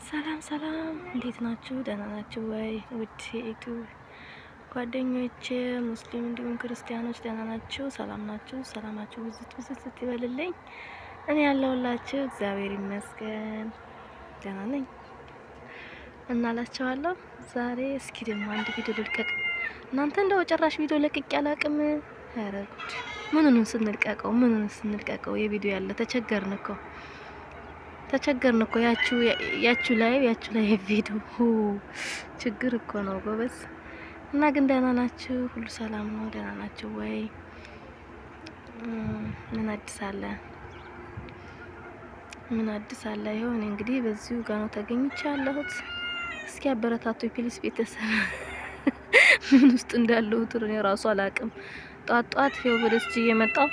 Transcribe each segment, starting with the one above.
ሰላም ሰላም፣ እንዴት ናችሁ? ደህና ናችሁ ወይ? ውድ የኢትዮ ጓደኞቼ ሙስሊም እንዲሁም ክርስቲያኖች ደህና ናችሁ? ሰላም ናችሁ? ሰላማችሁ ብዝት ብዝት ይበልልኝ። እኔ ያለሁላችሁ እግዚአብሔር ይመስገን ደህና ነኝ እናላችኋለሁ። ዛሬ እስኪ ደግሞ አንድ ቪዲዮ ልልቀቅ። እናንተ እንደው ጭራሽ ቪዲዮ ለቅቄ አላቅም። ኧረ ጉድ! ምኑን ስንልቀቀው ምኑን ስንልቀቀው የቪዲዮ ያለ ተቸገርን እኮ ተቸገርን እኮ። ያችሁ ላይ ቪዲዮ ችግር እኮ ነው ጎበዝ። እና ግን ደህና ናችሁ? ሁሉ ሰላም ነው? ደህና ናችሁ ወይ? ምን አዲስ አለ? ምን አዲስ አለ? ይኸው እኔ እንግዲህ በዚሁ ጋር ነው ተገኝቼ ያለሁት። እስኪ አበረታቱ please ቤተሰብ። ምን ውስጥ እንዳለሁት እኔ ራሱ አላቅም። ጧት ጧት ይኸው ወደዚህ እየመጣሁ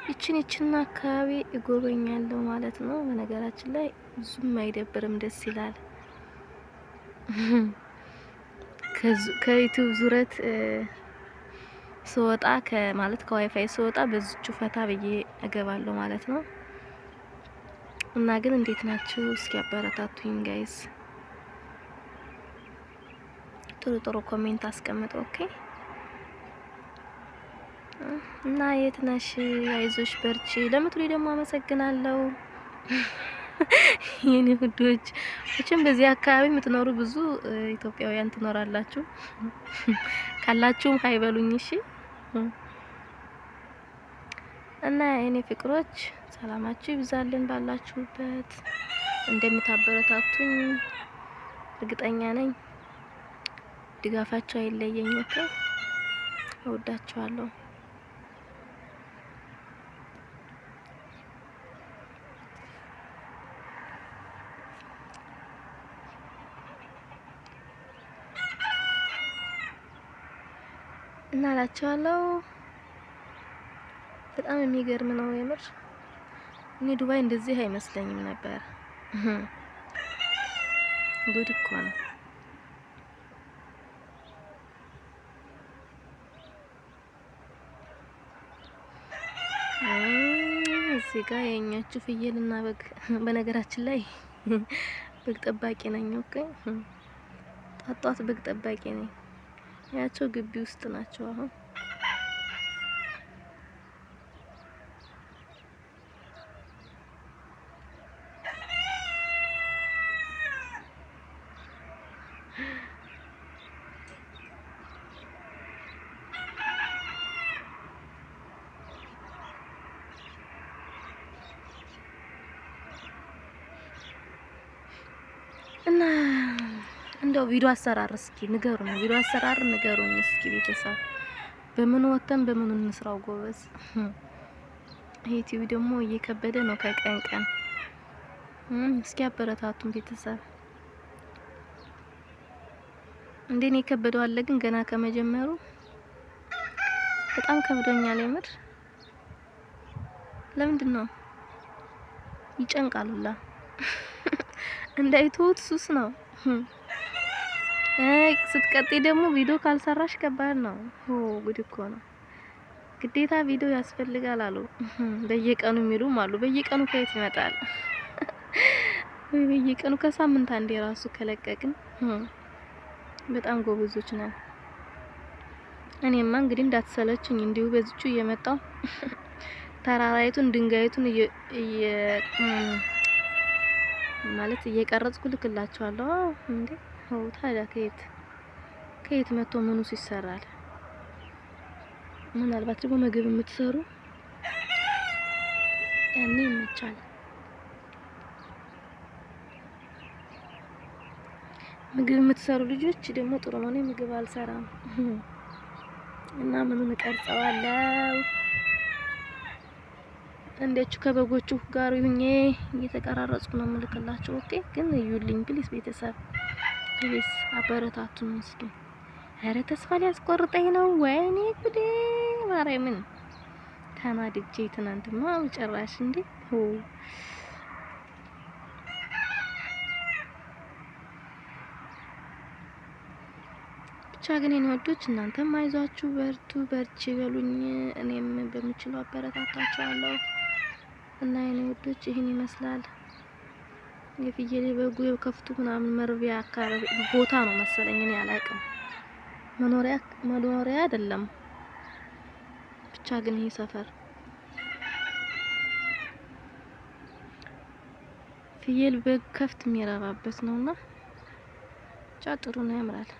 ይችን አካባቢ እጎበኛለሁ ማለት ነው። በነገራችን ላይ ብዙም አይደብርም፣ ደስ ይላል። ከዩቲዩብ ዙረት ስወጣ ከማለት ከዋይፋይ ስወጣ በዚቹ ፈታ ብዬ እገባለሁ ማለት ነው። እና ግን እንዴት ናችሁ? እስኪ አበረታቱኝ guys። ጥሩ ጥሩ comment አስቀምጡ። Okay እና የት ነሽ? አይዞሽ በርቺ ለምትሉ ደግሞ አመሰግናለሁ። የኔ ውዶች መቼም በዚህ አካባቢ የምትኖሩ ብዙ ኢትዮጵያውያን ትኖራላችሁ። ካላችሁም hi በሉኝ እሺ። እና የኔ ፍቅሮች ሰላማችሁ ይብዛልን ባላችሁበት። እንደምታበረታቱኝ እርግጠኛ ነኝ። ድጋፋቸው አይለየኝ። Okay፣ እወዳችኋለሁ። እና እላቸዋለሁ። በጣም የሚገርም ነው የምር። እኔ ዱባይ እንደዚህ አይመስለኝም ነበር። ጉድ እኮ ነው። እዚህ ጋር የኛቹ ፍየልና በግ። በነገራችን ላይ በግ ጠባቂ ነኝ። Okay፣ ጧት ጧት በግ ጠባቂ ነኝ። ያቸው ግቢ ውስጥ ናቸው አሁን። እና እንደው ቪዲዮ አሰራር እስኪ ንገሩኝ፣ ቪዲዮ አሰራር ንገሩኝ እስኪ ቤተሰብ፣ በምን ወተን በምን እንስራው ጎበዝ። ዩቲዩብ ደግሞ እየከበደ ነው ከቀን ቀን። እስኪ አበረታቱን ቤተሰብ። እንዴ እኔ የከበደው አለ ግን ገና ከመጀመሩ በጣም ከብዶኛል የምር። ለምንድን ነው ይጨንቃል ሁላ እንዳይተውት ሱስ ነው። ስትቀጤ ደግሞ ቪዲዮ ካልሰራሽ ከባድ ነው። ሆ ጉድ እኮ ነው። ግዴታ ቪዲዮ ያስፈልጋል አሉ በየቀኑ የሚሉም አሉ። በየቀኑ ከየት ይመጣል? ወይ በየቀኑ ከሳምንት አንዴ ራሱ ከለቀቅን በጣም ጎበዞች ነን። እኔማ እንግዲህ እንዳትሰለችኝ እንዲሁ በዚቹ እየመጣው ተራራይቱን ድንጋይቱን ማለት እየቀረጽኩ ልክላችኋለሁ። እንዴ ታዲያ ከየት ከየት መጥቶ ምኑስ ይሰራል? ምናልባት ደግሞ ምግብ የምትሰሩ ያኔ ይመቻል። ምግብ የምትሰሩ ልጆች ደግሞ ጥሩ ነው። እኔ ምግብ አልሰራም እና ምኑን እቀርጸዋለሁ? እንዴቹ ከበጎቹ ጋር ሁኜ እየተቀራረጽኩ ነው የምልክላችሁ። Okay ግን እዩልኝ please ቤተሰብ please አበረታቱኝ እስኪ። ኧረ ተስፋ ሊያስቆርጠኝ ነው። ወይኔ ጉዴ ማርያምን ተናድጄ ትናንትማ ጭራሽ እንዴ ሆ ብቻ ግን የኔ ወዶች እናንተም አይዟችሁ፣ በርቱ፣ በርቺ በሉኝ። እኔም በምችለው አበረታታችኋለሁ። እና የኔ ውዶች ይህን ይመስላል። የፍየል፣ የበጉ፣ የከብቱ ምናምን መርቢያ አካባቢ ቦታ ነው መሰለኝ። እኔ አላቅም። መኖሪያ መኖሪያ አይደለም። ብቻ ግን ይሄ ሰፈር ፍየል፣ በግ፣ ከብት የሚረባበት ነውና ብቻ ጥሩ ነው፣ ያምራል።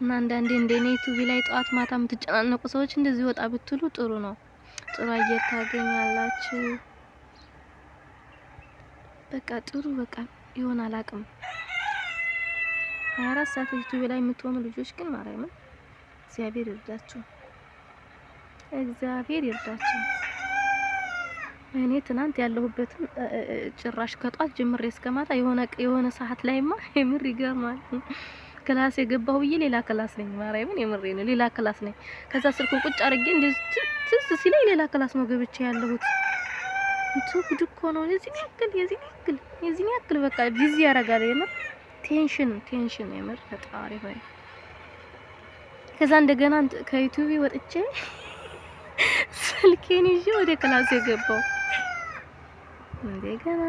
እና አንዳንዴ እንደኔ ዩቲዩብ ላይ ጠዋት ማታ የምትጨናነቁ ሰዎች እንደዚህ ወጣ ብትሉ ጥሩ ነው። ጥሩ አየር ታገኛላችሁ። በቃ ጥሩ በቃ ይሆን አላቅም። 24 ሰዓት ዩቲዩብ ላይ የምትሆኑ ልጆች ግን ማርያምን እግዚአብሔር ይርዳችሁ፣ እግዚአብሔር ይርዳችሁ። እኔ ትናንት ያለሁበትን ጭራሽ ከጧት ጀምሬ እስከ ማታ የሆነ የሆነ ሰዓት ላይማ የምር ይገርማል። Class የገባሁ ብዬ ሌላ class ነኝ። ማርያምን የምሬ ነው፣ ሌላ class ነኝ። ከዛ ስልኩን ቁጭ አድርጌ እንደዚህ ትዝ ሲለኝ ሌላ class ነው ገብቼ ያለሁት። እንቱ ጉድ እኮ ነው። የዚህን ያክል የዚህን ያክል የዚህን ያክል በቃ busy ያደርጋል። የምር tension tension የምር ፈጣሪ ሆይ። ከዛ እንደገና ከዩቲዩብ ወጥቼ ስልኬን ይዤ ወደ class የገባው እንደገና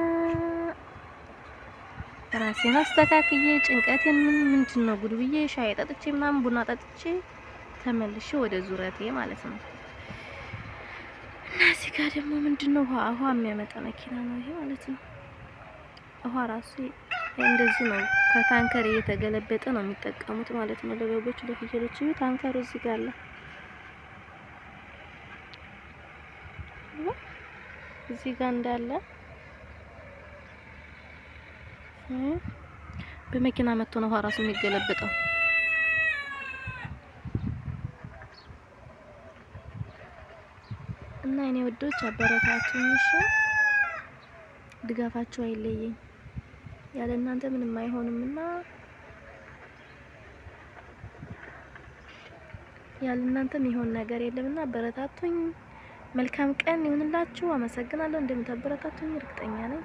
ራሴን አስተካክዬ ጭንቀቴን ምን ምንድን ነው ጉድ ብዬ ሻይ ጠጥቼ ምናምን ቡና ጠጥቼ ተመልሼ ወደ ዙረቴ ማለት ነው። እና እዚህ ጋር ደግሞ ምንድን ነው ውሃ ውሃ የሚያመጣ መኪና ነው ይሄ ማለት ነው። ውሃ ራሱ እንደዚህ ነው፣ ከታንከር እየተገለበጠ ነው የሚጠቀሙት ማለት ነው። ለበጎች ለፍየሎች ታንከሩ እዚህ ጋር አለ። እዚህ ጋር እንዳለ በመኪና መጥቶ ነው ውሃ ራሱ የሚገለበጠው። እና የኔ ውዶች አበረታቱኝ፣ እሺ ድጋፋችሁ አይለየኝ። ያለ እናንተ ምንም አይሆንምና ያለ እናንተ የሚሆን ነገር የለምና አበረታቱኝ። መልካም ቀን ይሁንላችሁ። አመሰግናለሁ። እንደምታበረታቱኝ እርግጠኛ ነኝ።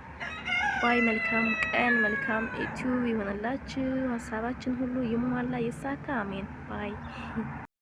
Bye። መልካም ቀን፣ መልካም ዩቲዩብ ይሁንላችሁ። ሀሳባችን ሁሉ ይሟላ ይሳካ። አሜን። Bye።